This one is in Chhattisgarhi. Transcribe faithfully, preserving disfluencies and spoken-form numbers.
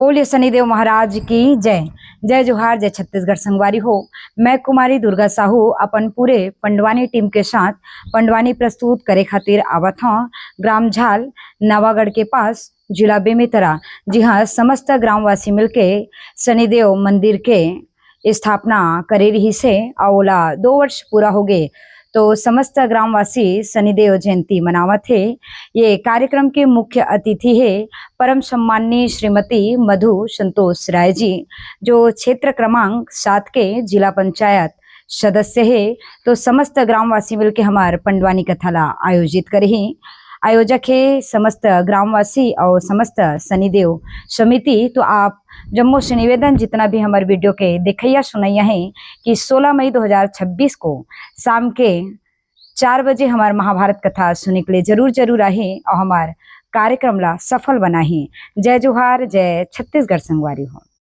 बोलिए शनिदेव महाराज की जय। जय जोहार, जय छत्तीसगढ़ संगवारी हो। मैं कुमारी दुर्गा साहू अपन पूरे पंडवानी टीम के साथ पंडवानी प्रस्तुत करे खातिर आवत हौं ग्राम झाल नवागढ़ के पास जिला बेमेतरा, जिहां समस्त ग्रामवासी मिलके शनिदेव मंदिर के स्थापना करे रिहिस हे अउ ओला दो वर्ष पूरा होगे। तो समस्त ग्रामवासी शनिदेव जयंती मनावत हे। ये कार्यक्रम के मुख्य अतिथि हे परम सम्माननीय श्रीमती मधु संतोष राय जी, जो क्षेत्र क्रमांक सात के जिला पंचायत सदस्य हे। तो समस्त ग्रामवासी मिलके हमार पंडवानी कथा ला आयोजित करही। आयोजक हे समस्त ग्रामवासी और समस्त शनिदेव समिति। तो आप जम्मो से निवेदन, जितना भी हमार वीडियो के देखैया सुनैया हे, कि सोलह मई दो हज़ार छब्बीस को शाम के चार बजे हमार महाभारत कथा सुने के लिए जरूर जरूर आही और हमार कार्यक्रम ला सफल बनाही। जय जोहार, जय छत्तीसगढ़ संगवारी हो।